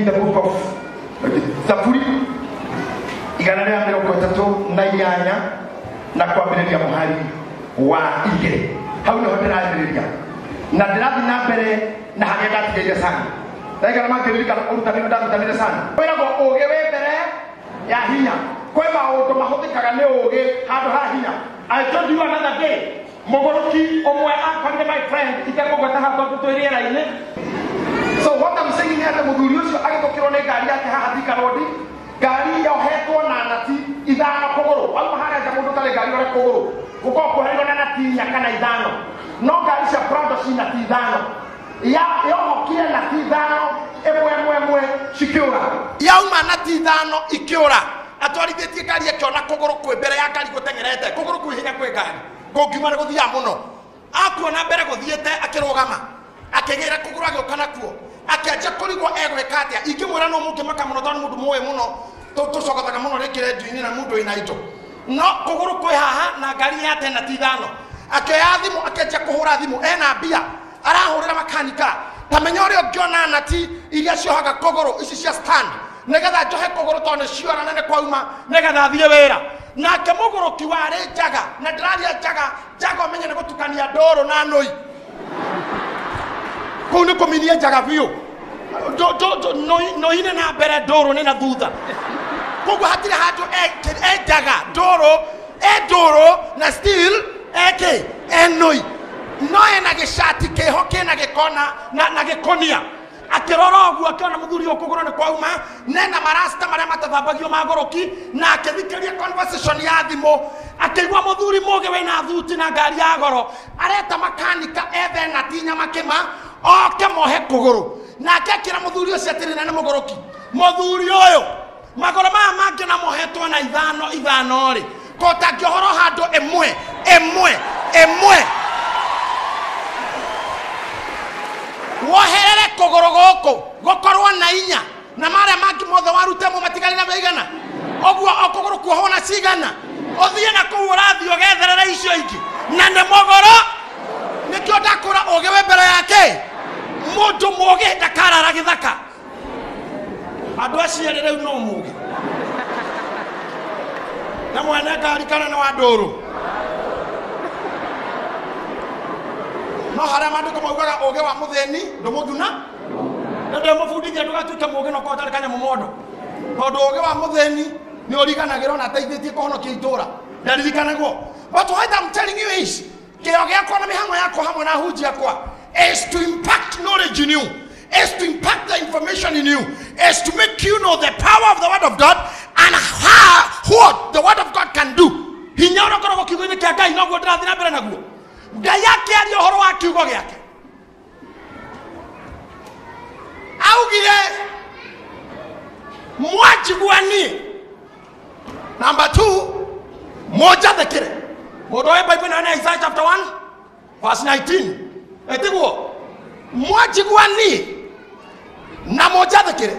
reading the book of Zaburi 138 na kwambĩrĩria mũhari wa 2. Hau nĩho ndĩrambĩrĩria na ndĩrathiĩ na mbere na harĩa ndatigĩire sana. Ndaigana makĩririkana ũrutani ndarutanire sana. Kwĩragwo ũũgĩ wĩ mbere ya hinya. Kwĩ maũndũ mahũthĩkaga nĩ ũũgĩ handũ ha hinya. I told you another day, mũgũrũki ũmwe akorire my friend itekũgweta haha tondũ twĩ rĩera-inĩ. So what I'm saying here, the mũthuri ũcio agĩthũkĩrwo nĩ ngari yake haha Thika Road, ngari yohetwo na nati 5 kũgũrũ. Wauma harĩa nja mũndũ ũtarĩ ngari ore kũgũrũ, gũkorwo kuohereirwo na nati 4 kana 5. No ngari cia Prado ci nati 5. Ya yohokire nati 5 ĩmwe ĩmwe ĩmwe cikĩũra. Yauma nati 5 ikĩũra. Atwarithĩtie ngari akĩona kũgũrũ kwĩ mbere ya ngari gũteng'erete, kũgũrũ kwĩ hinya kwĩ ngari, kũngiuma nĩ gũthiaga mũno. Akuona mbere gũthiĩte akĩrũgama, akĩgĩra kũgũrũ agĩũka nakuo, akĩanjia kũrigwo egwĩka atĩa. Ingĩmwĩra no mũngĩmaka mũno tondũ nĩ mũndũ mũĩ mũno, tũcogothaga mũno rĩngĩ rendio-inĩ na mũndũ wĩna indo. No kũgũrũ kwĩ haha na ngari yate nati 5. Akĩoya thimũ akĩanjia kũhũra thimũ, ena mbia arahũrĩra makanika ta menya ũrĩa ũngĩona nati iria ciohaga kũgũrũ ici cia stand, nĩgetha njohe kũgũrũ tondũ nĩ ciora na nĩ kwauma, nĩgetha thiĩ wĩra. Nake mũgũrũki warĩ njaga, na ndĩraria njaga, njaga ũmenye nĩ gũtukania ndũrũ na nũi. Kũu nĩ kũminia njaga biũ. Nũi nĩ na mbere, ndũrũ nĩ na thutha. Koguo hatirĩ handũ e njaga, ndũrũ, e ndũrũ na still e kĩ, e nũi. No ena gĩcati kĩho kĩna gĩkona na gĩkonia. Akĩrora ũguo akĩona mũthuri ũyũ kũgũrũ nĩ kwauma, nena marasta marĩa matathambagio magũrũki, na akĩthikĩrĩria conversation ya thimũ, akĩigua mũthuri mũgĩ wĩna thuti na ngari ya goro areta makanika ethe nati nyamakĩma oke mohe kũgũrũ. Nake akĩra mũthuri ũcio atĩrĩ, na nĩ mũgũrũki, mũthuri ũyũ magũrũ maya mangĩ na mohetwo na 5 5 rĩ, ko ũtangĩohorwo handũ ĩmwe ĩmwe ĩmwe, woherere kũgũrũ gũkũ gũkorwo na 4 na marĩa mangĩ mothe warute mo matigari na maigana ũguo o kũgũrũ kuohwo na cigana, ũthiĩ na kũu ũrathiĩ ũgetherere icio ingĩ na nĩ mũgũrũ. Nĩkĩo ndakũra ũũgĩ wĩ mbere yake. Mũndũ mũũgĩ ndakarara gĩthaka. Andũ acio erĩ rĩu no mũũgĩ na mwene ngari kana nĩ wa ndũrũ. No harĩa maandĩko maugaga ũũgĩ wa mũthĩni ndũmũthuna, na ndĩmũbundithia ndũgatuĩke mũũgĩ no korwo ũtarĩ kanyamũ mondo, tondũ ũũgĩ wa mũthĩni nĩ ũriganagĩrwo na ateithĩtie kũhonokia itũũra, ndaririkanagwo. But what I'm telling you is, kĩo gĩakwa na mĩhang'o yakwa hamwe na hunji yakwa is to impact knowledge in you, is to impact the information in you, is to make you know the power of the word of God and how what the word of God can do. Hinya ũrĩa ũkoragwo kiugo-inĩ kĩa Ngai noguo ndĩrathiĩ na mbere naguo. Ngai akĩaria ũhoro wa kiugo gĩake augire mwanjigua niĩ. Number 2, mũnjathĩkĩre. Mũndũ ũyũ Bible na Isaiah chapter 1 verse 19 etiguo mwanjigua niĩ na mũnjathĩkĩre.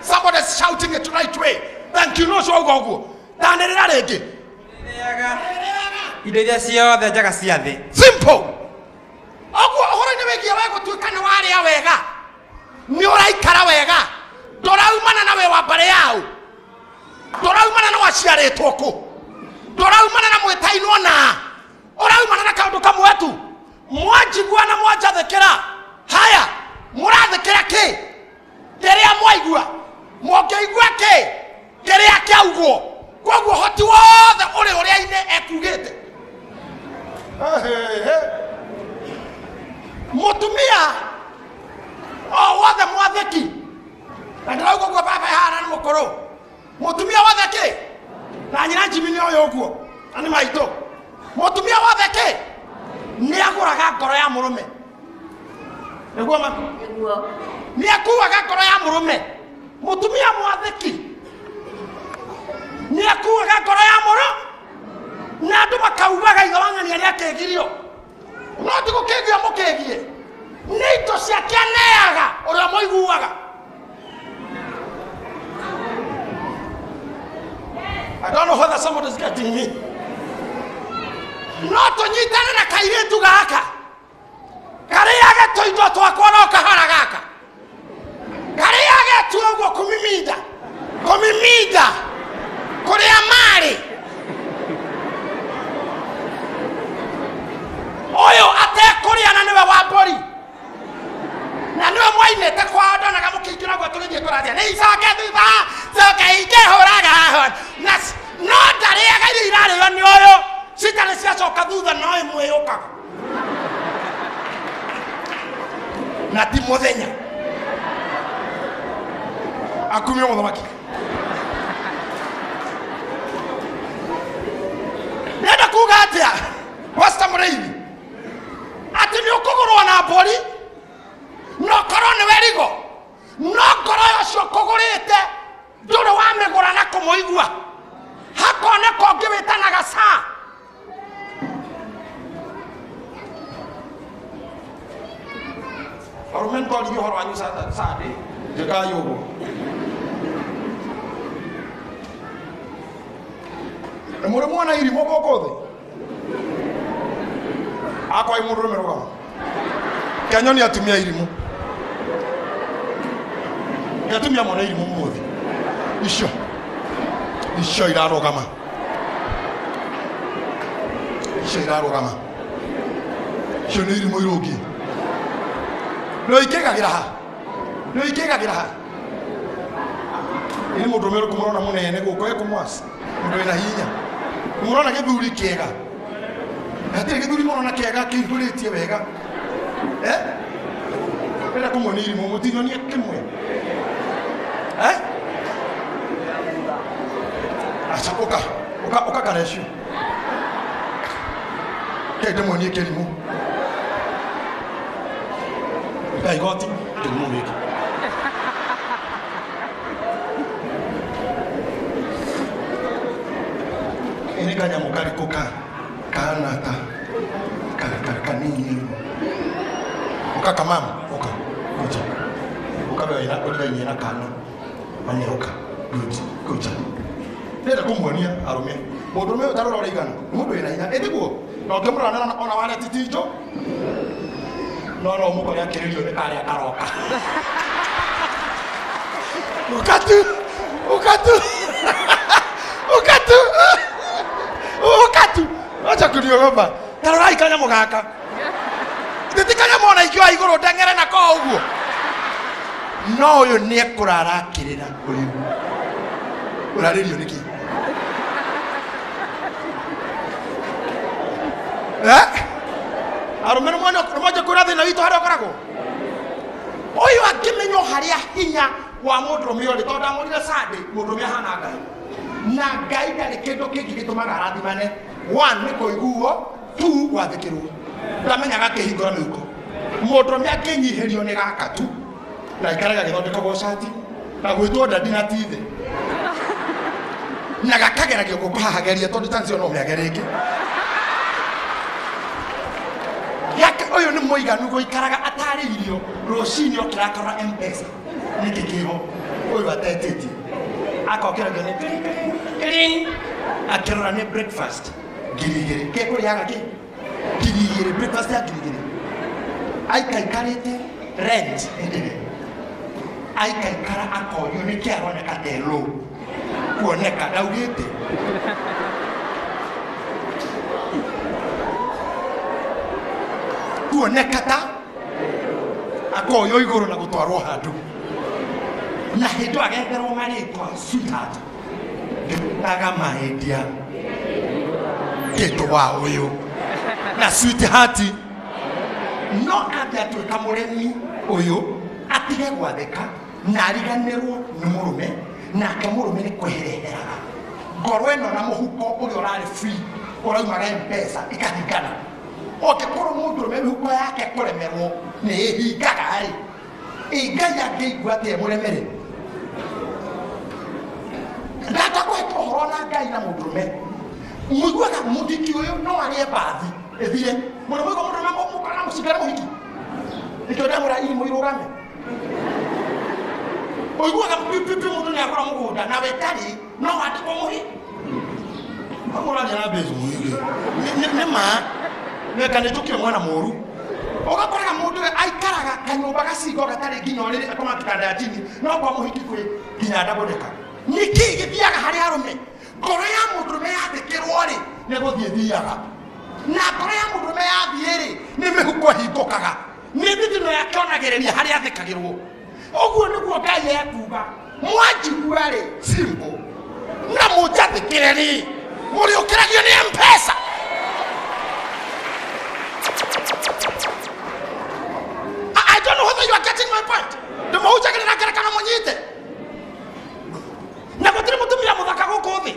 Somebody is shouting it right way. Thank you. No cio auga ũguo tanĩrĩra rĩngĩ. Indo iria ciothe njega cia thĩ. Simple. Ũguo ũhoro-inĩ wĩgiĩ we gũtuĩka nĩ warĩa wega, nĩ ũraikara wega, ndũraumana na wĩ wa mbarĩ yao, ndũraumana na waciarĩtwo kũ, ndũraumana na mwĩtainwo na, ũraumana na kaũndũ kamwe tu. Mwanjigua na mwanjathĩkĩra. Haya, mũrathĩkĩra kĩ? Kĩrĩa mwaigua. Mũngĩigua kĩ? Kĩrĩa kĩaugwo. Koguo hoti wothe ũrĩ ũrĩa-inĩ ekugĩte. Mũtumia o wothe mwathĩki, na ndĩrauga ũguo baba hana nĩ mũkũrũ, mũtumia wothe kĩ? Na nyina Jimmy nĩ ũyũ ũguo, na nĩ maitũ. Mũtumia wothe kĩ? Nĩ agũraga ngoro ya mũrũme. Nĩguo ma? Nĩguo. Nĩ akuaga ngoro ya mũrũme. Mũtumia mwathĩki nĩ akuaga ngoro ya mũrũ, na andũ makaugaga ithe wa ng'ania nĩ akĩgirio. No ti gũkĩgio mũkĩgie, nĩ indo ciake aneaga ũrĩa mũiguaga. I don't know whether somebody is getting me. No tũnyitane na kairĩtu gaka karĩage tũindo twakwa no kahora gaka. Ngarĩage tu ũguo kũmiminda kũmiminda kũrĩa marĩ ũyũ atekũrĩa na nĩwe wa mbũri na nĩwe mwainĩte kwao ndonaga mũkĩingĩra ũguo tũgĩthiĩ kũrathia nĩ icoke thutha coke ingĩhũraga na no ndarĩaga irio irarĩo nĩ ũyũ citarĩ ciacoka thutha no ĩmwe yũkaga na ti mũthenya akumio mũthamaki ndĩrenda kuga atĩa Pastor Mũrĩithi atĩ nĩ ũkũgũrwo na mbũri no korwo nĩwe rigo no ngoro ũcio ũkũgũrĩte ndũrĩ wamĩgũra na kũmũigua hakoneka ũngĩ wĩtanaga saa arume ntoririe ũhoro wanyu Sunday njĩkai ũguo nĩ mũrĩ muona irimũ gũkũ thĩ akwai mũndũ rũme rũgama kenya nĩ atumia irimũ nĩ atumia mona irimũ mũthĩ icio icio irarũgama icio irarũgama icio nĩ irimũ irũngi no ikĩgagĩra ha no ikĩgagĩra ha nĩ mũndũ ũrũme ũrĩkũ mũnene gũkũ ekũmwaci mũndũ wĩna hinya mũrona gĩthuri kĩega hatirĩ gĩthuri mũrona kĩega kĩihũrĩtie wega eh ndĩrenda kũmuonia irimũ mũtinyonie kĩmwe eh aca ũka ũka ũka karecio kĩ ndĩmuonie kĩrimũ ũka igoti kĩrimũ gĩkĩ nĩ kanyamũ karĩkũ ka kana ta kanini ũka kamama ũka kuja ũka wewe ũrĩgainie na kana manye ũka good kuja ndĩrenda kũmuonia arũme mũndũ ũrũme ũyũ tarora ũrĩa aigana nĩ mũndũ wĩna hinya ĩtiguo na ũngĩmũrora ona warĩa titinjo no no mũkore akĩrĩrio nĩ karĩa karoka ũka tu ũka tu ũka tu ũka tu acha kuniogopa tarorai kanyamũ gaka ti kanyamũ ona ingĩoya igũrũ ndeng'ere nako ũguo no ũyũ nĩ ekũrara akĩrĩra ũyũ ũrarĩrio nĩkĩ eh arũme nĩ mwanjia kwĩra thĩna witũ harĩa ũkoragwo ũyũ angĩmenywo harĩa hinya wa mũndũrũme ũrĩ tondũ ndamũrire Sunday mũndũrũme ahana Ngai na Ngai ndarĩ kĩndũ kĩngĩ gĩtũmaga arathimane one nĩ kũiguo two gwathĩkĩrwo ndamenyaga akĩhingũra mĩhuko mũndũrũme akĩnyihĩrio nĩ gaka tu na aikarage agĩthondekagwo cati na gwĩtwo ndadi na tithe na gakageragio gũkũ haha geria tondũ tancio no mĩage rĩngĩ gaka ũyũ nĩ mũiganu gũikaraga atarĩirio rũcinĩ okĩra akarora M-Pesa nĩkĩ kĩho ũyũ atetĩtie akokĩragio nĩ kling akĩrora nĩ breakfast 2,000 kĩkũrĩaga kĩ 2,000 breakfast ya 2,000 aikaikarĩte rent ĩndĩrĩ aikaikara akorio nĩkĩ aroneka telo kuoneka ndaugĩte kuoneka ta akoywo igũrũ na gũtwarwo handũ na hĩndĩ agetherwo marĩtwa sweetheart ndĩtaga mahĩtia kĩndũ wa ũyũ na sweetheart no angĩatuĩka mũrĩmi ũyũ atige gwathĩka na ariganĩrwo nĩ mũrũme nake mũrũme nĩ kwehereheraga ngoro ĩno na mũhuko ũrĩa ũrarĩ free ũraumaga M-Pesa ikahingana ũngĩkorwo mũndũrũme mĩhuko yake kũremerwo nĩ ĩhingaga rĩ ĩ Ngai angĩigua atĩa mũremere ndakakũhe ũhoro na Ngai na mũndũrũme mũiguaga mũthiki ũyũ no arĩe mbathi ĩthire mũno mũigua mũndũrũme mũkona mũcingana mũhiki nĩkĩo ndamũra irimũ irũgame ũiguaga pipipi mũndũ nĩ agũra mũgũnda nawe ndarĩ no wandĩkwo mũhi mũraria na mbeca mũingĩ nĩ ma nĩka nĩ njũkire mwana mũru Ugakoraga mundu aikaraga kanyumba gacingo gatari nginya uriri akoma kitanda chini no kwa muhiki kwi nginya ndaboneka. Niki githiaga hari arume? Ngoro ya mundurume yathikirwo ri ni guthie thiaga, na ngoro ya mundurume yathie ri ni mihuko hingukaga, ni thithino yake onagiriria hari athikagirwo. Uguo niguo Ngai ekuga, mwanjigua ri simple na munjathikire ri muriukiragio ni M-Pesa. I don't know whether you are getting my point. Ndumuhunjagĩrĩra ngerekano mũnyite. Na gũtirĩ mũtumia mũthaka gũkũ thĩ.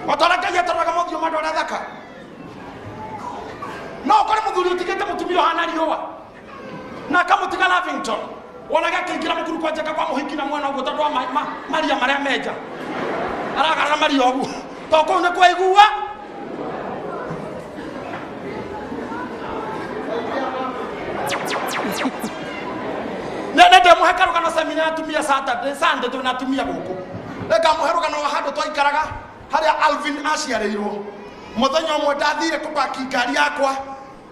O ta ũrĩa Ngai atũraga mothiũ ma andũ arĩa athaka. No ũkore mũthuri ũtigĩte mũtumia ũhana riũa na akamũtiga Lavington, wonage akĩingĩra mũkuru kwa njeka kwa mũhiki na mwana ũguo tondũ wa maria marĩa menja aragarara maria ũguo to kũu nĩ kwaigua. Nĩ ndĩmũhe karũgano semina atumia Saturday Sunday twĩna atumia gũkũ. Nĩngamũhe rũgano wa handũ twaikaraga harĩa Alvin aciarĩirwo. Mũthenya ũmwe ndathire kũbaki ngari yakwa,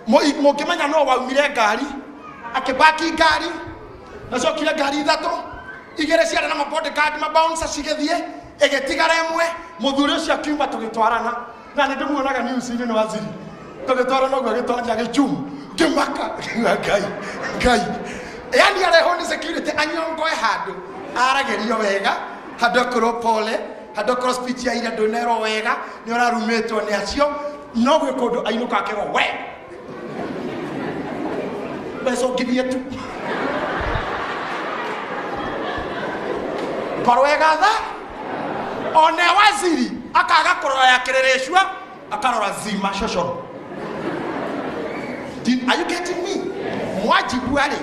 mũngĩmenya no waumire ngari, akĩbaki ngari, nacokire ngari ithatũ, igĩrĩ ciarĩ na mabodyguard mabouncer cigĩthiĩ, ĩgĩtigara ĩmwe. Mũthuri ũcio akiuma tũgĩtwarana, na nĩ ndĩmuonaga news-inĩ nĩ waziri. Tũgĩtwarana ũguo agĩtonya gĩchumu, ngĩmaka, ngiuga Ngai, Ngai. Yani arehwo nĩ security anyongoe handũ, aragĩrio wega, handũ akorwo pole, handũ akorwo speech ya ira ndũnerwo wega, nĩ ũrarumĩtwo nĩ acio, no gwĩ kũndũ ainũka akerwo we mbeca ũngithie tu. Ngoro ĩgatha, one waziri akaga kũrora ya kĩrĩrĩcua, akarora zima cocoro. Are you getting me? Mwanjigua rĩ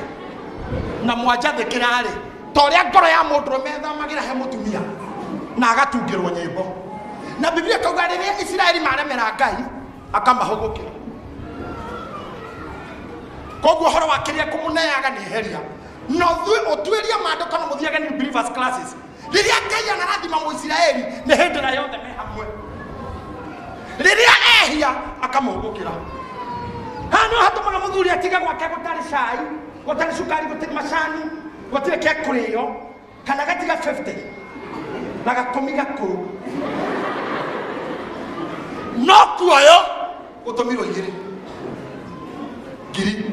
na mwanjathĩkĩra rĩ, ta ũrĩa ngoro ya mũndũrũme ĩthamagĩra he mũtumia na agatungĩrwo nyĩmbo. Na Biblia ĩkauga rĩrĩa Isiraeli maremera Ngai akamahũgũkĩra. Koguo ũhoro wa kĩrĩa kũmũneaga nĩ heria. No ũtuĩrie maandĩko na mũthiage New Believers classes. Rĩrĩa Ngai anarathima Mũisiraeli nĩ hĩndĩ ĩrĩa yothe me hamwe. Rĩrĩa ehia akamũhũgũkĩra. Haha no hatũmaga mũthuri atige gwake gũtarĩ cai, gũtarĩ cukari, gũtirĩ macani, gũtirĩ kĩa kũrĩo, kana gatiga 50 na gakũmi gakũrũ. No kuoyo ũtũmirwo igĩrĩ ngiri,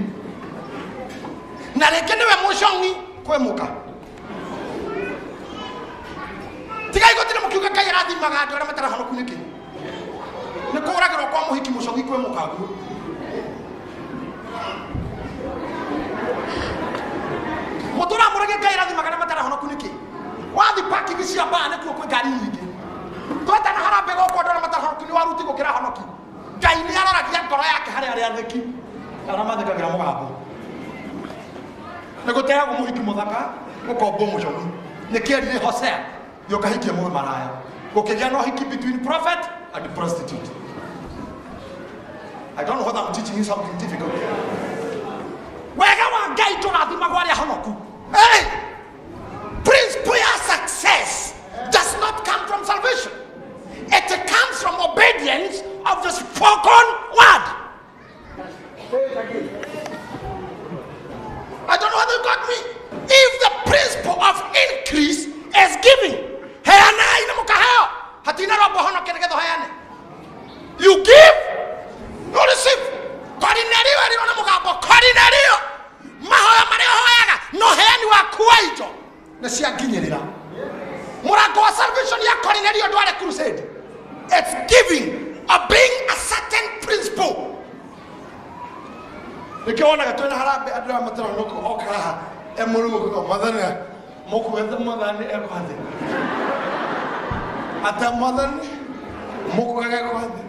na rĩngĩ nĩwe mũcong'i kwĩ mũka. Tigai gũtirĩ mũkiuga Ngai arathimaga andũ arĩa matarahonoku nĩkĩ? Nĩ kũragĩrwo kwa mũhiki mũcong'i kwĩ mũka guo. Mũtũra mũrage Ngai arathimaga arĩa matarahonoku nĩkĩ? Wathi parking cia baa nĩkuo kwĩ ngari nyingĩ. Twetana harambee gũkũ andũ arĩa matarahonoku nĩ waruti gũkĩra honoki. Ngai nĩ aroragia ngoro yake harĩ arĩa athĩki, arĩa mathĩkagĩra mũgambo. Nĩ gũteagwo mũhiki mũthaka, gũkombwo mũcong'i. Nĩ kĩerire Hosea, thiĩ ũkahikie mũndũ maraya. Gũkĩgĩa na ũhiki between prophet and prostitute. I don't know whether I'm teaching you something difficult. Wega wa Ngai tũrathimagwo arĩa honoku. Hey! Principle ya success does not come from salvation. It comes from obedience of the spoken word. I don't know whether you got me. If the principle of increase is giving, heanai na mukaheo, hatina robo honoke nĩgetha ũheane. You give, you receive. Korinelio erirwo nĩ mũgambo, Korinelio, mahoya marĩa ũhoyaga na ũheani waku wa indo nĩ cianginyĩrĩra. Mũrango wa salvation ya Korinelio ndwarĩ crusade. It's giving, obeying a certain principle. Nĩkĩo wonaga twĩna harambee andũ arĩa matarahonoka oka haha e mũrũgũ mwathani mũkuethe mwathani ekwathĩ ata mwathani mũkuage ekwathĩ.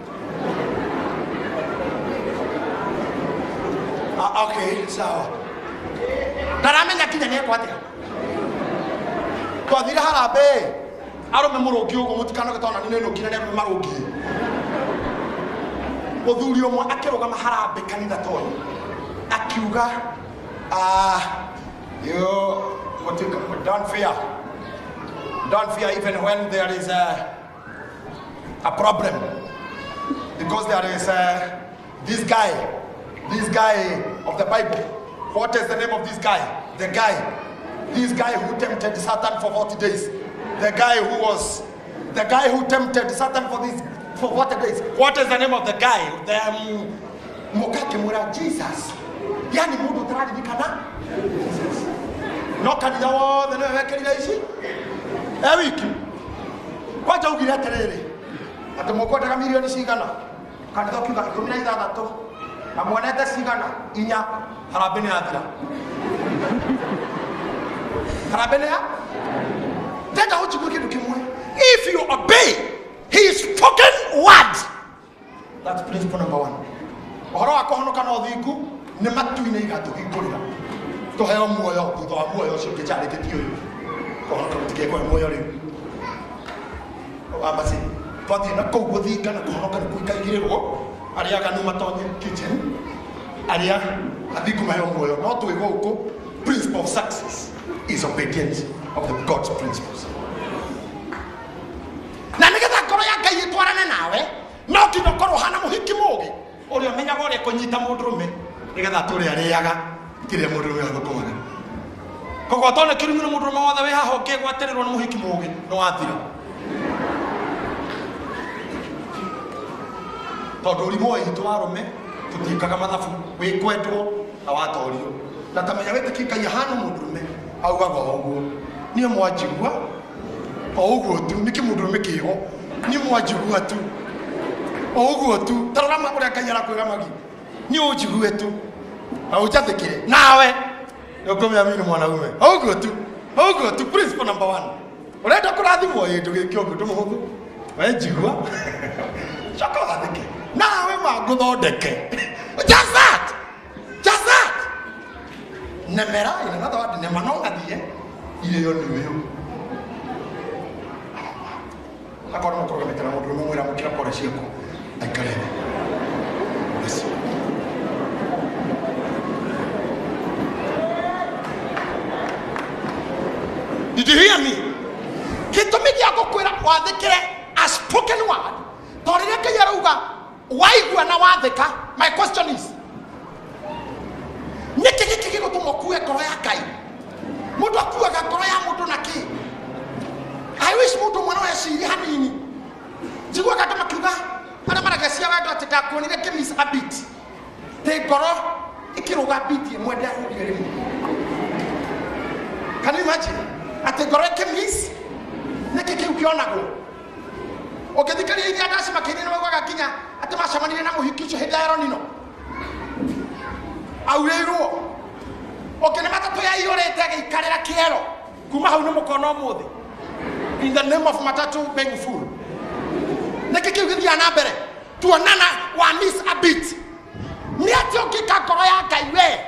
Okay, sawa. Ndaramenya kinya nĩ ekwathĩ. Twathire harambee arũme mũrũngi ũguo mũtikanoge tondũ nani nĩnũkire nĩ arũme marũngiĩ. Mũthuri ũmwe akĩrũgama harambee kanitha ta ũyũ akiuga, you don't fear. Don't fear even when there is a problem, because there is this guy This guy of the Bible. What is the name of this guy? The guy. This guy who tempted Satan for 40 days. The guy who was, the guy who tempted Satan for this, for 40 days. What is the name of the guy? The Mukakimura Jesus. Yani mundu tararirikana Jesus. No kanitha wothe niwe wekĩrire ici e wiki kwanja ugire atĩrĩrĩ atĩ mũkwendaga mirioni cigana kanitha ũkiuga 16 na mwonete cigana 4 harambĩ nĩ yathira harambĩ nĩ ya tenda ũnjigue kĩndũ kĩmwe. If you obey his spoken word, that's principle number 1. Ũhoro wa kũhonoka na ũthingu nĩ matu-inĩ igatũhingũrĩra tũheo muoyo thutha wa muoyo ũcio ũngĩcarĩtĩtie ũyũ kũhonoka gũtikekũhe muoyo rĩu wambaci twathiĩ na kũu gũthinga na kũhonoka nĩ kũikaigĩrĩrwo arĩa aganu matonye kitchen arĩa athingu maheo muoyo no twĩ gũkũ. Principle of success is obedience of the God's principles. Na nĩgetha ngoro ya Ngai ĩtwarane nawe no nginya ũkorwo ũhana mũhiki mũũgĩ ũrĩa ũmenyaga ũrĩa kũnyita mũndũrũme nĩgetha atũre arĩaga kĩrĩa mũndũrũme athũkũmaga. Koguo tondũ kĩrumi nĩ mũndũrũme wothe wĩ haha ũngĩgwatĩrĩrwo nĩ mũhiki mũũgĩ nĩ wathira tondũ ũrimũ witũ wa arũme tũtiĩkaga mathabu wĩkwendwo na watorio na tamenya wĩtĩkie Ngai ahana mũndũrũme augaga o ũguo niĩ mwanjigua o ũguo tu nĩkĩ mũndũrũme kĩho niĩ mwanjigua tu o ũguo tu tarora ũrĩa Ngai arakwĩra magi niĩ ũnjigue tu na ũnjathĩkĩre nawe nĩũkũmĩamini mwanaume o ũguo tu o ũguo tu. Principle number 1 ũrenda kũrathimwo ĩ ndũgĩke ũguo ũndũ mũhũthũ we njigua coka wathĩke nawe mangũthondeke. Just that, just that. Nemera in another word nema no ngathiĩ irĩo nĩ ũyũ akorwo mũkũrũgamĩte na mũndũrũme mwĩra mũkĩra pore ciaku aikare thĩ. Basi. Did you hear me? Gĩtũmi gĩa gũkwĩra wathĩkĩre a spoken word tondũ rĩrĩa Ngai arauga waigua na wathĩka, my question is nĩkĩ gĩkĩ gĩgũtũma ũkue ngoro ya Ngai? Mũndũ akuaga ngoro ya mũndũ na kĩ? I wish mũndũ ũmwe no ecirie hanini. Njiguaga andũ makiuga arĩa maragecia wendo atĩ ndakuonire ngĩmiss a beat tĩ ngoro ĩkĩrũga beat ĩmwe ndĩahũrire rĩmwe. Can you imagine? Atĩ ngoro ĩkĩmiss nĩkĩ kĩu kĩonagwo? Ũngĩthikĩrĩria iria ndaci makĩria nĩ maugaga nginya atĩ macemanirie na mũhiki ũcio hĩndĩ ya Eronino aurĩirwo ũngĩ nĩ matatũ yaiyũrĩte agĩikarĩra kĩero kuma hau nĩ mũkona ũmũthĩ in the name of matatu being full. Nĩkĩ kĩu gĩthiaga na mbere tuonana wa miss a beat nĩ atĩ ũngĩka ngoro ya Ngai we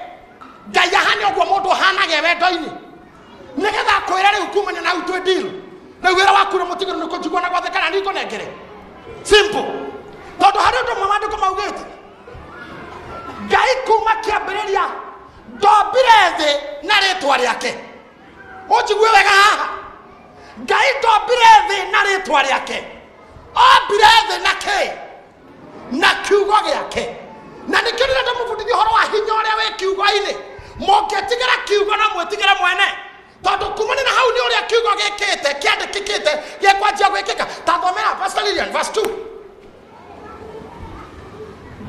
Ngai ahane ũguo mũndũ ahanage wendo-inĩ nĩgetha akwĩre rĩu kumania na hau twĩ deal rĩu wĩra waku nĩ mũtigĩrwo nĩ kũnjigua na gwathĩka na ningũnengere simple tondũ harĩ ũndũ ũmwe maandĩko maugĩte Ngai kuma kĩambĩrĩria ndombire thĩ na rĩtwa rĩake. Ũnjigue wega haha Ngai ndombire thĩ na rĩtwa rĩake ombire thĩ na kĩ na kiugo gĩake na nĩkĩo ndĩrenda mũbundithie ũhoro wa hinya ũrĩa wĩ kiugo-inĩ mũngĩtigĩra kiugo no mwĩtigĩre mwene tondũ kumana na hau nĩ ũrĩa kiugo gĩkĩte kĩandĩkĩkĩte gĩkwanjia gwĩkĩka. Ta thomera Pastor Lilian verse 2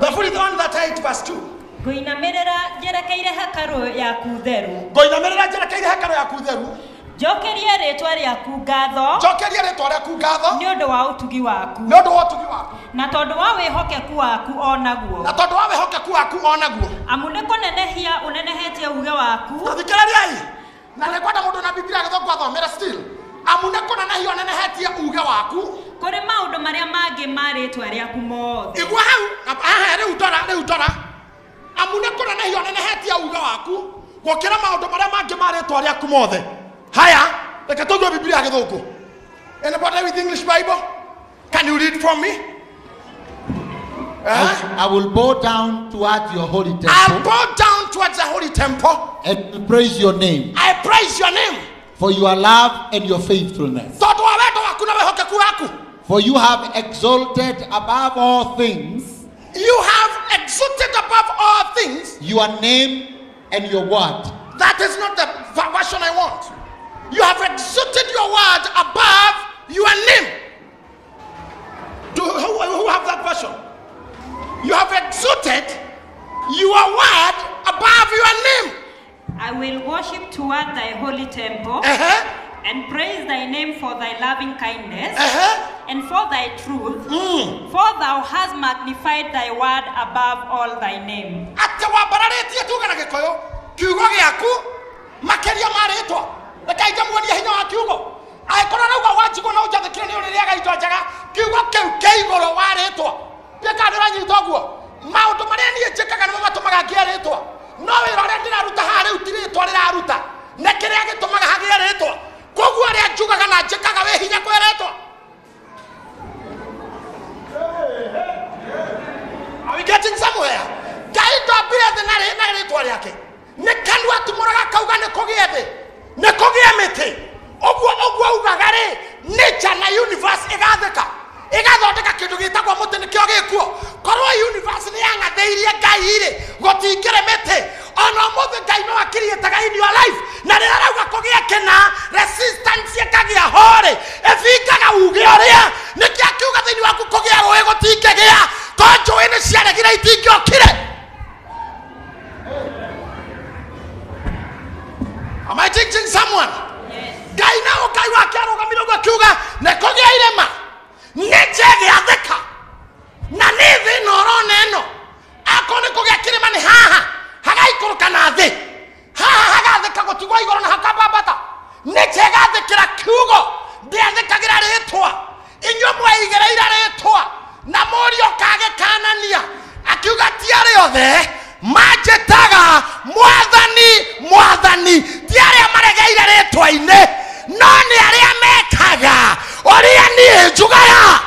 Thaburi 138 verse 2. Ngũinamĩrĩra njerekeire hekarũ yaku theru. Ngũinamĩrĩra njerekeire hekarũ yaku theru. Njokerie rĩtwa rĩaku ngatho. Njokerie rĩtwa rĩaku ngatho. Nĩ ũndũ wa ũtugi waku. Nĩ ũndũ wa ũtugi waku. Na tondũ wa wĩhokeku waku o naguo. Na tondũ wa wĩhokeku waku o naguo. Amu nĩ kũnenehia ũnenehetie uge waku. Thikĩrĩriai. Na nĩ kwenda mũndũ na Biblia gĩthũngũ athomere still. Amu nĩ kũnenehia ũnenehetie uge waku kũrĩ maũndũ marĩa mangĩ ma rĩtwa rĩaku mothe. Igua hau haha rĩu ndora rĩu ndora amu nĩ kũnenehia ũnenehetie uge waku gũkĩra maũndũ marĩa mangĩ ma rĩtwa rĩaku mothe. Haya reke tũigue Biblia gĩthũngũ. Anybody with English Bible? Can you read for me? I will bow down towards your holy temple. I'll bow down towards the holy temple and praise your name. I praise your name. For your love and your faithfulness. Tondũ wa wendo waku na wĩhokeku waku. For you have exalted above all things You have exalted above all things your name and your word. That is not the version I want. You have exalted your word above your name. Who have that version? You have exalted your word above your name. I will worship toward thy holy temple and praise thy name for thy loving kindness and for thy truth, for thou hast magnified thy word above all thy name. Atĩ wambararĩtie tuge na Gĩkũyũ kiugo gĩaku makĩria ma rĩtwa. Reke ngemuonie hinya wa kiugo. Angĩkorwo arauga wanjigwo na ũnjathĩkĩre nĩ ũrĩrĩaga indo njega, kiugo kĩu kĩ igũrũ wa rĩtwa. Ndiũĩ kana nĩũranyita ũguo. Maũndũ marĩa niĩ njĩkaga nĩmo matũmaga ngĩe rĩtwa. No wĩra ũrĩa ndĩraruta haha rĩu ti rĩtwa rĩraruta, nĩ kĩrĩa gĩtũmaga hagĩe rĩtwa. Koguo ũrĩa njugaga na njĩkaga wĩ hinya kwĩ rĩtwa. Are we getting somewhere? Ngai ndambire thĩ na rĩtwa rĩake. Nĩ kanua atumũraga akauga nĩ kũgĩe thĩ, nĩ kũgĩe mĩtĩ. Ũguo ũguo augaga rĩ, nature na universe ĩgathĩka, ĩgathondeka kĩndũ gĩtagwo mũtĩ nĩkĩo gĩkuo. Korwo universe nĩ yang'athĩirie Ngai rĩ, gũtingĩrĩ mĩtĩ. Ona ũmũthĩ Ngai no akiriĩtaga in your life. Na rĩrĩa arauga kũgĩe kĩna, resistance ĩkagĩa ho rĩ, ĩbingaga uge ũrĩa. Nĩkĩo akiuga thĩinĩ waku kũgĩa rũĩ gũtingĩgĩa, tondũ njũĩ nĩ ciaregire itingĩokire. Am I teaching someone? Ngai nao Ngai wake arũgamire ũguo akiuga nĩ kũgĩa irĩma, nature ĩgĩathĩka, na nĩ thĩ ĩno ũrona ĩno. Akorwo nĩ kũgĩa kĩrĩma nĩ haha hagaikũrũka na thĩ, haha hagathĩka gũtigwo igũrũ na hakambambata. Nature ĩgathĩkĩra kiugo, ndĩathĩkagĩra rĩtwa. Inyuĩ mweigĩrĩire rĩtwa na mũriũ kagĩkanania akiuga ti arĩa othe manjĩtaga mwathani mwathani, ti arĩa maregeire rĩtwa-inĩ, no nĩ arĩa mekaga ũrĩa niĩ njugaga.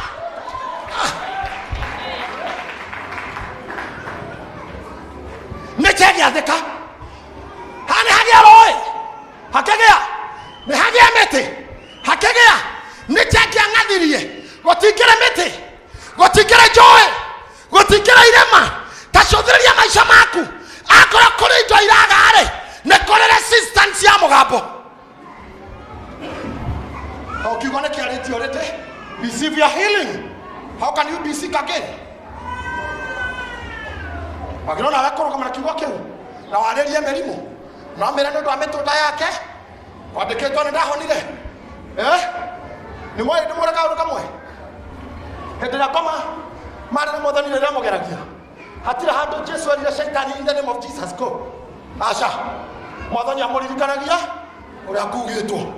Nĩ gĩathĩka haha nĩ hagĩa rũĩ, hakĩgĩa nĩ hagĩa mĩtĩ, hakĩgĩa nĩ kĩangĩang'athirie, gũtingĩrĩ mĩtĩ, gũtingĩrĩ njũĩ, gũtingĩrĩ irĩma. Ta cũthĩrĩria maica maku, akorwo kũrĩ indo iraga-rĩ, nĩ kũrĩ resistance ya mũgambo. O kiugo nĩ kĩarĩtio rĩtĩ, receive your healing. How can you be sick again? Wagĩrĩirwo nawe kũrũgama na kiugo kĩu na warĩrie mĩrimũ, na wamĩre nĩ ũndũ wa mĩtũnda yake kwandĩkĩtwo nĩ ndahonire. Nĩ moĩ ndĩmwĩre kaũndũ kamwe, hĩndĩ ĩrĩa ngoma marĩ na mwathani rĩrĩa mũgeragia, hatirĩ handũ Jesu erire Shaitani in the name of Jesus go. Aca, mwathani amũririkanagia ũrĩa kugĩtwo.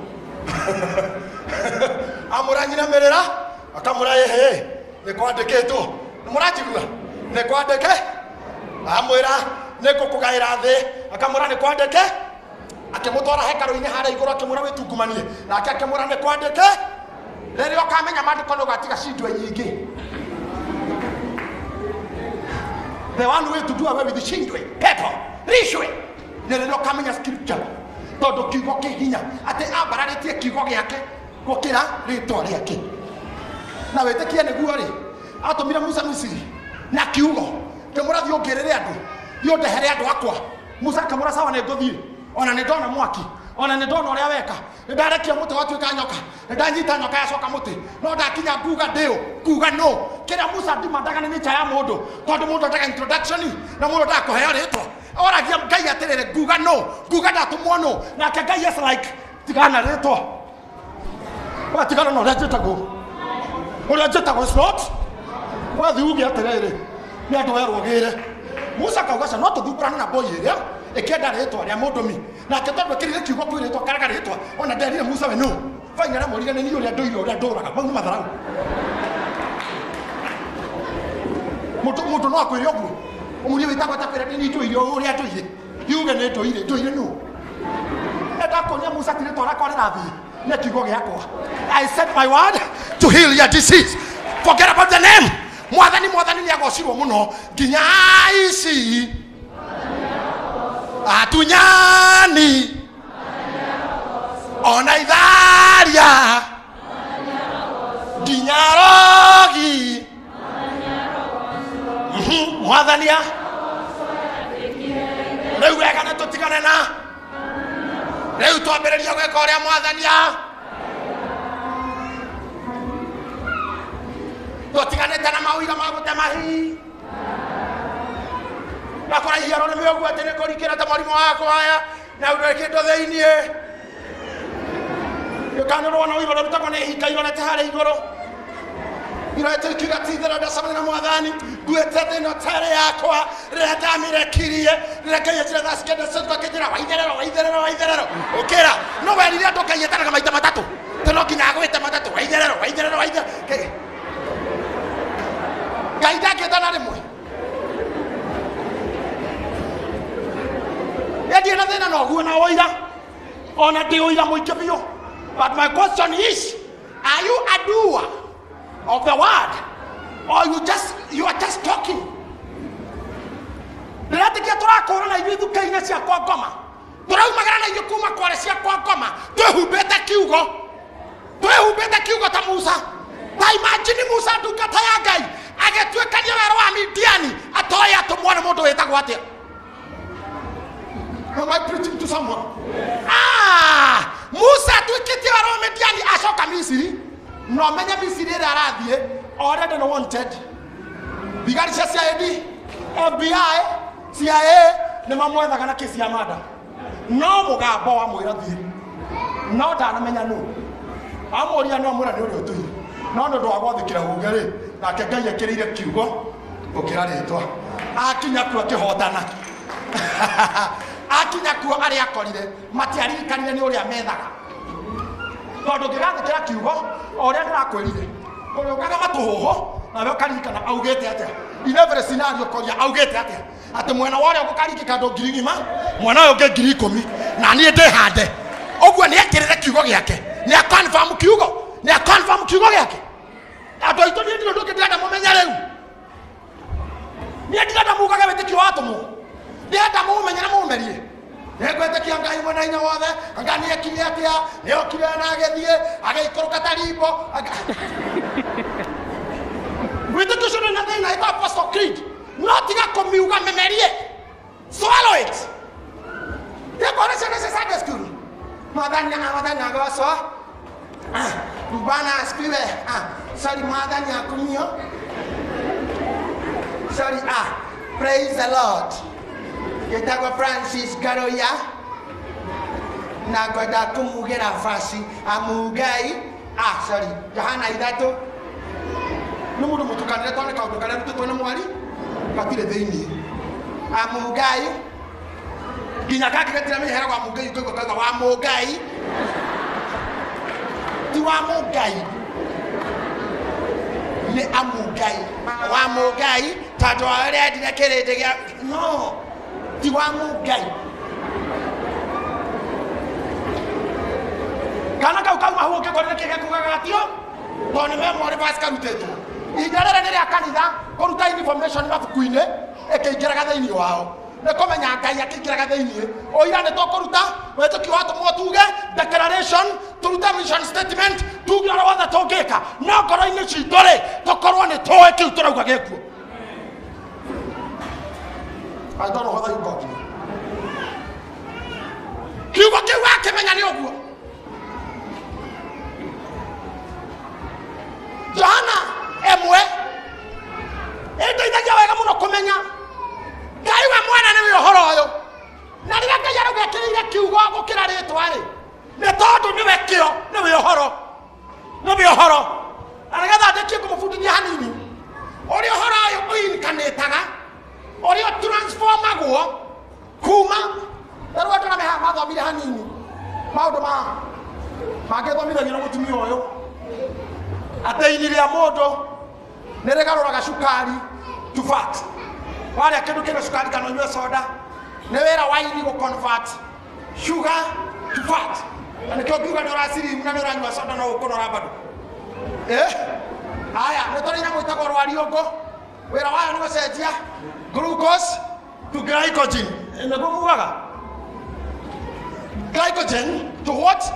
Amũranyinamĩrĩra akamũra ĩhĩ nĩ kwandĩkĩtwo. Nĩ mũranjigua? Nĩ kwandĩke. Amwĩra nĩ ngũkũgaĩra thĩ, akamwĩra nĩ kwandĩke. Akĩmũtwara hekarũ-inĩ harĩa igũrũ akĩmwĩra wĩtungumanie, nake akĩmwĩra nĩ kwandĩke. Rĩrĩa ũkamenya maandĩko nĩ ũgatiga cindwe nyingĩ. The one way to do away with shindwe, pepo, rishwe, nĩ rĩrĩa ũkamenya scripture, tondũ kiugo kĩ hinya, atĩ ambararĩtie kiugo gĩake gũkĩra rĩtwa rĩake. Na wĩtĩkie nĩguo rĩ, atũmire Musa Misiri na kiugo, kĩmũra thiĩ ũngĩrĩre andũ, thiĩ ũndehere andũ akwa. Musa akĩmũra sawa nĩ ngũthiĩ, ona nĩ ndona mwaki, ona nĩ ndona ũrĩa weka, nĩ ndarekia mũtĩ watuĩka nyoka, nĩ ndanyita nyoka yacoka mũtĩ, no ndakinya nguga ndĩũ, nguga no. Kĩrĩa Musa ndimandaga nĩ nature ya mũndũ, tondũ mũndũ endaga introduction na mũndũ endaga kũheo rĩtwa. Oragia Ngai atĩrĩrĩ, nguga no, nguga ndatũmwo no, nake Ngai is like tigana rĩtwa, we tigana na ũrĩa njĩtagwo, ũrĩa njĩtagwo is not wathiĩ uge atĩrĩrĩ, nĩ andũ werwo gĩre. Musa akauga aca no tũthumbũrane na boy ĩrĩa ĩkĩenda rĩtwa rĩa mũndũmi, nake tondũ ekĩrire kiugo kwĩ rĩtwa karega rĩtwa, ona nderire Musa we no faina aramwĩrire nĩ niĩ ũrĩa ndũire ũrĩa ndũraga. Mau nĩ matharau. Mũndũ no akwĩre ũguo, ũmũrie wĩtagwo atakwĩre nĩ niĩ ndũire ũrĩa ndũire, yuge nĩ ndũire, ndũire nũ? Endakuonia Musa ti rĩtwa rĩakwa rĩrathiĩ, nĩ kiugo gĩakwa. I said my word to heal your disease. Forget about the name. Mwathani mwathani nĩ agocirwo mũno nginya ici atunyani ona itharia nginya rogi. Mwathania rĩu wega nĩ tũtigane na rĩu twambĩrĩrie gwĩka ũrĩa mwathania tũtiganĩte na mawĩra ma gũte mahi na kũraihia rũrĩmĩ ũguo atĩ nĩ kũrikĩra ta mũrimũ wa kwaya na ndũrĩ kĩndũ thĩiniĩ ndũkanĩrwo na ũira ũrutagwo nĩ ihinga irorete harĩa igũrũ irorete ikiuga ti itherũ ndacemania na mwathani nduĩte thĩna ũtarĩ yakwa rĩrĩa ndamĩrekirie rĩrĩa Ngai anjĩra thaa cikenda ciatua akĩnjĩra waitherero waitherero waitherero ũkĩra no werire andũ Ngai etanaga maita matatũ tondũ no nginya agwĩte matatũ waitherero waitherero waitherero Ngai ndangĩtana rĩmwe ndirĩ na thĩna na ũguo na ũira ona ndĩ ũira mũingĩ biũ. But my question is, are you a doer of the word, or you are just talking? Ndĩretĩkia tũrakũrana na ithuĩ ithuka-inĩ cia kwa ngoma, tũraumagara na ithuĩ kuma kware cia kwa ngoma twĩhumbĩte kiugo, twĩhumbĩte kiugo ta Musa. Ta imagine Musa ndungata ya Ngai agĩtuĩkania werũ wa Midiani atoĩ atũmwo nĩ mũndũ wĩtagwo atĩa. Am I preaching to someone? Ah, Musa atuĩkĩtie werũ wa Midiani acoka Misiri. No menye Misiri ĩrĩa arathiĩ already no wanted. Thigari cia CID, FBI, CIA nĩ mamwethaga na kesi ya mada. No mũgambo wa mwĩra thiĩ. No ndanamenya nũ. Amũria no amwĩra nĩ ũrĩa ũtũire. No nĩ ũndũ wa gwathĩkĩra uge rĩ, nake Ngai ekĩrĩire kiugo gũkĩra rĩtwa. Akinya kuo akĩhotana. Akinya kuo arĩa akorire matiaririkanire nĩ ũrĩa methaga. Tondũ ũngĩgathĩkĩra kiugo o ũrĩa ndĩrakwĩrire, ũrĩũkaga matũhũhũ nawe ũkaririkana augĩte atĩa. In every scenario ũkoria augĩte atĩa. Atĩ mwena wa ũrĩa ũgũkaringĩka andũ 1,000, mwena ũyũ ũngĩ 10,000, na niĩ ndĩhande. Ũguo nĩ ekĩrĩre kiugo gĩake, nĩ aconfirm kiugo, nĩ aconfirm kiugo gĩake. Andũ aitũ niĩ ndirĩ ũndũ ũngĩ ndĩrenda mũmenye rĩu. Niĩ ndirenda mugage wĩtĩkio wa atũmwo. Ndĩrenda mũũmenye na mũũmerie. Nĩngwĩtĩkia Ngai mwene hinya wothe, anga nĩekire atĩa, nĩokire na agĩthiĩ, agĩikũrũka ta rimbo. Wĩtĩkio ũcio ndũrĩ na thĩna, ĩtagwo Apostle Creed. No tiga kũmiuga mĩmerie. Swallow it. Ndĩkuona ciana cia Sunday school. Mwathani mwathani agocwo. Bwana asifiwe. Sorry mwathani akumio. Sorry, praise the Lord. Gĩtagwo Francis Ngaroya na ngwenda kũmugĩra basi amugai sorry Johana 3 nĩ mũndũ mũtukanĩre tondũ nĩ kaũndũ karĩa rutĩtwo nĩ mwari gatirĩ thĩiniĩ amugai nginya kangĩgetira mĩhera wa mungai ũkaigua kauga wa mũngai ti wa mũngai nĩ amungai wa mũngai tondũ wa ũrĩa endire kĩrĩndĩ gĩa no ti wa mũngai. Kana kau kauma hau ũngĩkorire kĩrĩa kugaga gatio tondũ nĩ memory verse karutĩtwo. Ihinda rĩrĩ nĩ rĩa kanitha kũruta information mabuku-inĩ ĩkĩingĩraga thĩiniĩ wao. Nĩ kũmenya Ngai akĩingĩraga thĩiniĩ. Ũira nĩ tũkũruta wĩtĩkio wa atũmwo tuge declaration, tũrute mission statement, tuge ũrĩa wothe tũngĩka. No ngoro-inĩ citũ rĩ, tũkorwo nĩ tũĩ kĩu tũrauga gĩkuo. I don't know whether you got me. Kiugo kĩu wakĩmenya nĩ ũguo. Johana 1 ĩndeithagia wega mũno kũmenya Ngai we mwene nĩwe ũhoro ũyũ. Na rĩrĩa Ngai arauga ekĩrĩire kiugo gũkĩra rĩtwa rĩ, nĩ tondũ nĩwe kĩo, nĩwe ũhoro, nĩwe ũhoro. Na nĩgetha ndĩkie kũmũbundithia hanini ũrĩa ũhoro ũyũ ũinkanĩtaga, ũrĩa ũtransformagwo kuma rĩu andũ arĩa me haha mathomire hanini maũndũ mangĩthomithagio nĩ mũtumia ũyũ atĩ ini rĩa mũndũ nĩ rĩgarũraga cukari to fat. Warĩa kĩndũ kĩna cukari kana ũnyue soda, nĩ wĩra wa ini gũ convert sugar to fat. Na nĩkĩo ngiuga nĩ ũracirimu na nĩ ũranyua soda no ũkũnora bado. Aya, nĩ tũrĩ nyamũ ĩtagwo rwariũngũ. Wĩra wayo nĩ gũcenjia glucose to glycogen. Nĩguo mugaga? Glycogen to what?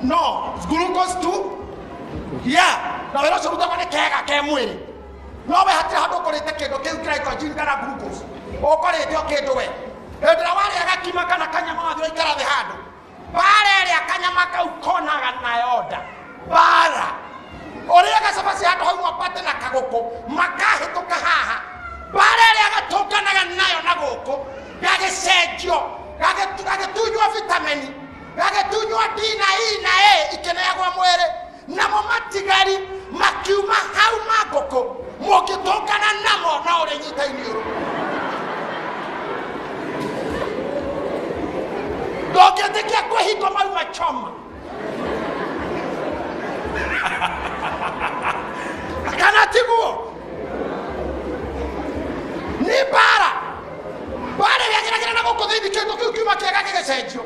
No, glucose to yeah. Na wĩra ũcio ũrutagwo nĩ kega ke mwĩrĩ. No we hatirĩ handũ ũkũrĩte kĩndũ kĩu glycogen kana glucose. Ũkũrĩte o kĩndũ we. Hĩndĩ ĩrĩa warĩa gakima kana kanyama wathiĩ waikara thĩ handũ. Bara ĩrĩa kanyama kau konaga nayo nda. Bara. Ũrĩaga cabaci handũ hauma pate na kagũkũ makahĩtũka haha. Bara ĩrĩa gatũnganaga nayo na gũkũ gagĩcenjio gagĩtunywo vitamini gagĩtunywo D na E na A ikĩneagwo mwĩrĩ namo matigari makiuma hau ma ngũkũ mũngĩtũngana namo no ũrĩnyita iniũrũ. Ndũngĩtĩkia kwĩhingo mauma choma kana tiguo nĩ bara bara ĩrĩa ĩgeragĩra na gũkũ thĩinĩ kĩndũ kĩu kiuma kĩega gĩgĩcenjio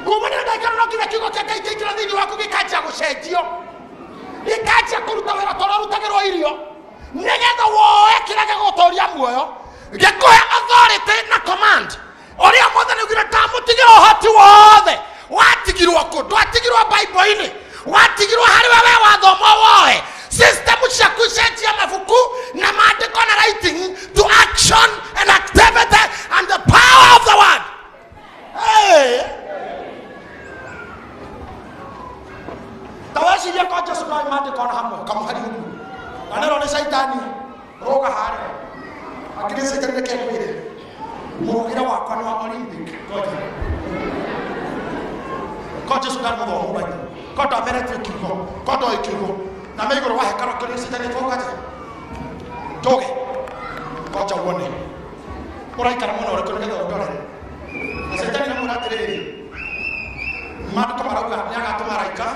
kuma nĩ ndagĩka no nginya kiugo kĩa Ngai kĩingĩra thĩinĩ waku gĩkanjia gũcenjio gĩkanjia kũruta wĩra ta ũrĩa ũrutagĩrwo irio nĩgetha woe kĩrĩa gĩgũtũria muoyo gĩkũhe authority na command ũrĩa mwathani augire ndamũtigĩra ũhoti wothe watigirwo kũ ndwatigirwo Bible-inĩ watigirwo harĩ we wathoma woe system ciaku cenjia mabuku na maandĩko na writing to action and activity and the power of the word. Hey. Ta wecirie ko Jesu no maandĩko ona hamwe kamũhari ũguo na nĩro nĩ caitani rũga harĩa akĩrĩ caitani reke ngwĩre mũrũgĩre wakwa nĩ wa Olympic ngoja ko Jesu ndarĩ mũthomu baitũ ko ndameretie kiugo ko ndoĩ kiugo na me igũrũ wa hekarũ kĩrĩa caitani twoka atĩa njoge ngoja wone ũraikara mũno ũrĩkũ nĩgetha ũndorere na caitani namwĩra atĩrĩrĩ maandĩko marauga nĩagatũma araika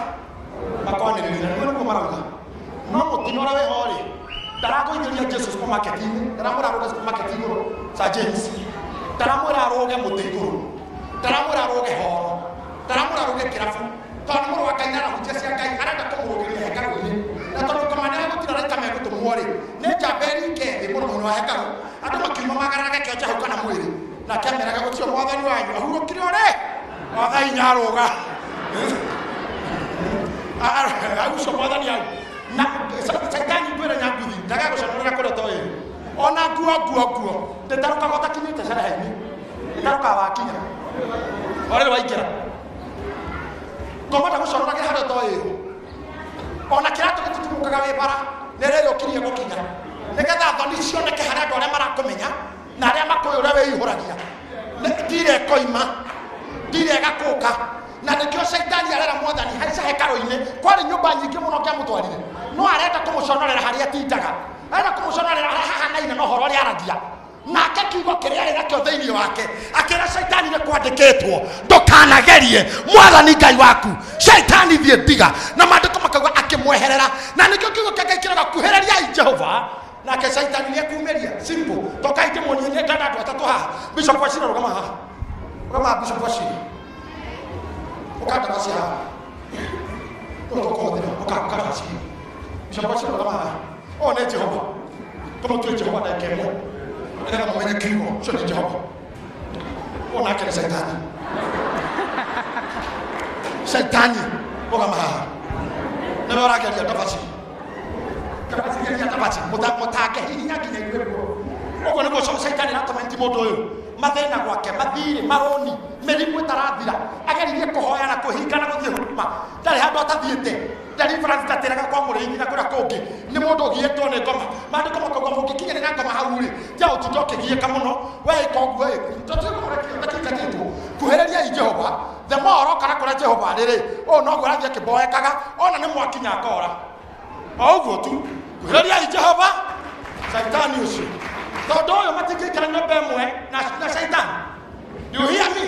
makwanĩrĩria na nĩguo marauga no mũtino ũrĩa wĩho rĩ ndaragũithĩria Jesu supermarket-inĩ ndaramwĩra arũge supermarket igũrũ Sir James ndaramwĩra arũge mũtĩ igũrũ ndaramwĩra arũge horo ndaramwĩra arũge kĩrabu tondũ mũrũ wa Ngai nĩarahunjia cia Ngai arenda kũmũrũgĩria hekarũ-inĩ na tondũ kũmana gũtirĩ araika megũtũmwo rĩ nĩ njamba ĩringe thĩ mũromo-inĩ wa hekarũ andũ makiuma magararaga kĩonja hau kana mwĩrĩ nake ameraga gũtirĩ mwathani wanyu ahurũkire ũrĩ o thaa inya arũga ucio mwathani hau na caitani ngwĩra nyanguthi ndagagũconorera kũrĩa toĩ ona nguo nguo nguo ndĩtarũkaga ũtakinyĩte cereha-inĩ ndĩtarũkaga wakinya o rĩrĩ waingĩra ngoma ndagũconoragĩra harĩa toĩ ona kĩratũ gĩtitumũkaga wĩ bara nĩ rĩrĩ ũkirie gũkinya nĩgetha thoni cioneke harĩa andũ arĩa marakũmenya na arĩa makũĩ ũrĩa wĩihũragia ndirĩ ĩkoima ndirĩ ĩgakũka na nĩkĩo caitani arera mwathani haica hekarũ-inĩ kwarĩ nyũmba nyingĩ mũno ngĩamũtwarire no arenda kũmũconorera harĩa atindaga arenda kũmũconorera harĩa hahanaine na ũhoro ũrĩa aragia nake kiugo kĩrĩa arĩ nakĩo thĩinĩ wake akĩra caitani nĩ kwandĩkĩtwo ndũkanagerie mwathani Ngai waku caitani thiĩ ndiga na maandĩko makauga akĩmweherera na nĩkĩo kiugo kĩa Ngai kĩrauga kuhĩrĩriai Jehova nake caitani nĩekumĩria simple tokai ndĩmuonie nĩ ndenda andũ atatũ haha Bishop Wachira rũgama haha rũgama Bishop Wachira ukanda basi haha ũtũkũhũthĩra ũkanda basi Bishop Wachira rũgama haha ũyũ nĩ Jehova tũmũtue Jehova ndagĩka ĩmwe nĩgetha mũmenye kiugo ũcio nĩ Jehova ũyũ nake nĩ caitani caitani rũgama haha nĩwe ũrageria ndabaci ndabaci ndabaci mũtangĩhihinya nginya igue ruo ũguo nĩguo caitani aratũma nti mũndũ ũyũ mathĩna gwake mathirĩ marũni mĩrimũ ĩtarathira ageririe kũhoya na kũhinga na gũthiĩ huduma ndarĩ handũ atathiĩte deliverance ndatĩraga kwa mũrĩithi na kũrĩa kũngĩ nĩ mũndũ ũgiĩtwo nĩ ngoma maandĩko makauga mũngĩkinyĩrĩra ngoma hau rĩ tia ũtinda ũkĩgiĩka mũno we ĩka ũguo ĩ tũtikũrekĩtwo kuhĩrĩriai Jehova the more ũroka na kũrĩa Jehova arĩ rĩ ũũ noguo arathiĩ akĩmboekaga ona nĩ mwakinya akora o ũguo tu kuhĩrĩriai Jehova caitani ũcio tondũ ũyũ matingĩikara nyũmba ĩmwe na caitani. You hear me?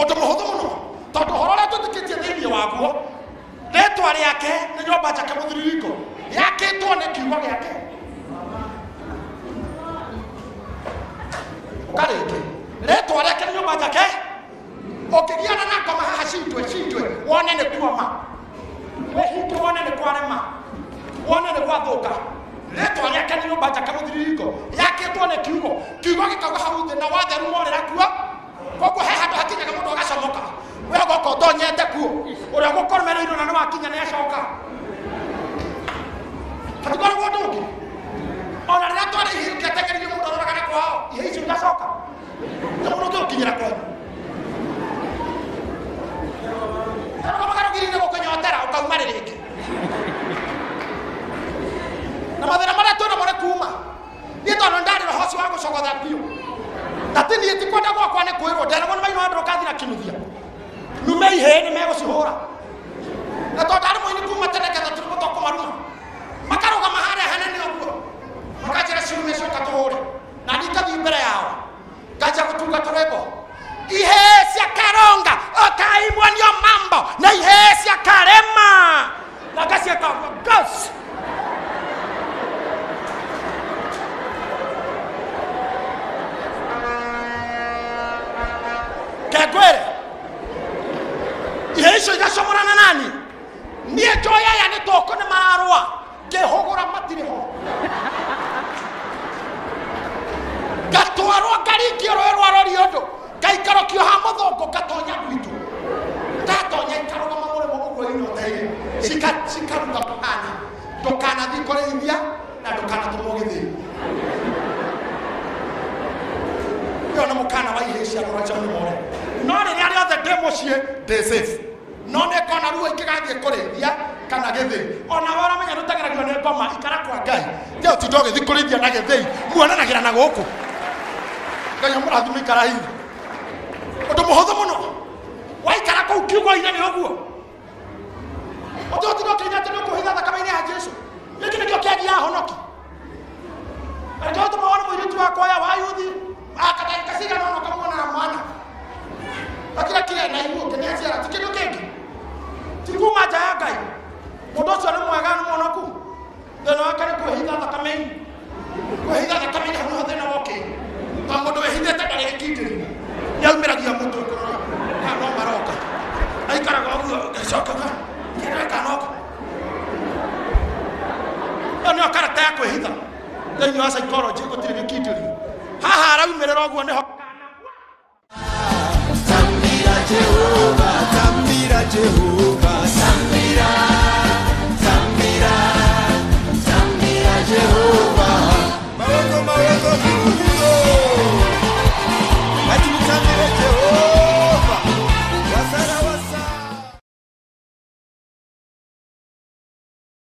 Ũndũ mũhũthũ mũno tondũ ũhoro ũrĩa twĩtĩkĩtie thĩinĩ waguo rĩtwa rĩake nĩ nyũmba njake mũthiringo yakĩtwo nĩ kiugo gĩake ũka rĩngĩ rĩtwa rĩake nĩ nyũmba njake ũkĩgiana na ngoma haha cindwe cindwe wone nĩ kuoma wĩhinge wone nĩ kwarema wone nĩ gwathũka rĩtwa rĩake nĩ nyũmba njake mũthiringo yakĩtwo nĩ kiugo kiugo gĩkauga hau thĩ na watheru morĩra kuo koguo he handũ hakinyaga mũndũ agacomoka we ũgoka ũtonyete kuo ũrĩa ũgũkomereirwo na nĩ wakinya nĩ acoka Hatikoragwo ũndũ ũngĩ. Ona rĩrĩa twarĩ ihĩ ũkĩatengererio mũndũ aroraga na kwao, ihĩ icio igacoka. Na mũndũ ũngĩgũkinyĩra kwanyu. Karũgamaga rũgiri-inĩ gũkũnyotera ũkauma rĩngĩ. Na mathĩna marĩa twĩnamo nĩ kuma. Niĩ tondũ ndarĩ roho ũcio wa gũcogotha biũ. Na ti niĩ ti kwenda gwakwa nĩ kwĩrwo nderagwo nĩ maino andũ ũkathi na kĩnuthia. Nume ihĩĩ nĩ megũcihũra. Na tondũ ndarĩ mũini kuma tene ngetha tũrĩmũ twa kũmaruma. Makarũgama harĩa hanene ũguo. Makanjĩra ciume coka tũhũre. Na niĩ ngathiĩ mbere yao. Nganjia gũtunga tũrwĩmbo. Ihĩĩ cia Karonga ũkaimwo nĩo mambo na ihĩĩ cia Karema. Na ngaciĩka ũguo gas. Kengwĩre ihĩĩ icio igacomorana nani niĩ njoya aya nĩ tũkũ nĩ mararũa ngĩhũgũra matirĩ ho ngatwarwo ngaringio rũĩ rwa Roriondo ngaikarũkio ha mũthũngũ ngatonya gwitũ ndatonya ikarũgama mũrĩmo ũguo inyoteire cikaruta mũhani ndũkanathiĩ kũrĩithia na ndũkanatũmwo gĩthĩi. Ĩyo nĩ mũkana wa ihĩĩ cia Rũracio nĩ more. No rĩrĩa rĩothe ndĩ mũciĩ ndĩ safe. No nĩ ngona ruo ingĩgathiĩ kũrĩithia kana gĩthĩi. Ona we ũramenya nĩũtegeragio nĩ ngoma ikara kwa Ngai. Tiga ũtinde ũgĩthiĩ kũrĩithia na gĩthĩi muonanagĩra na gũkũ. Ngai amũrathime ikara hihi. Ũndũ mũhũthũ mũno. Waikara kũu kiugo-inĩ nĩ ũguo. Ũndũ ũtinde ũkĩina atĩ nĩũkũhitha thakame-inĩ ya Jesũ. Gĩkĩ nĩkĩo kĩagia ahonoki. Nĩkĩo tũma wone mũirĩtu wakwa ũyũ wa yuthi akadagĩka cigana ũna ũkamuona na mwana. Akira kire na iruo kĩneciara ti kĩndũ kĩngĩ. Ti kuma nja ya Ngai. Mũndũ ũcio nĩ mwega nĩ mũhonoku. Thĩna wake nĩ kwĩhitha thakame-inĩ. Kwĩhitha thakame-inĩ hau nĩho thĩna wokĩire. Tondũ mũndũ wĩhithĩte ndarĩ gĩkindĩrio. Nĩaumĩragia mũtwe kũrora kana no maroka. Aikaraga ũguo ngacoka kĩrĩa kanoka. Ĩyo nĩyo karata ya kwĩhitha. Thĩinĩ wa psychology gũtirĩ gĩkindĩrio. Haha araumĩrĩra ũguo nĩho Tambira Jehova, tambira Jehova, tambira, tambira, tambira Jehova. Mawoko, mawoko, mawoko.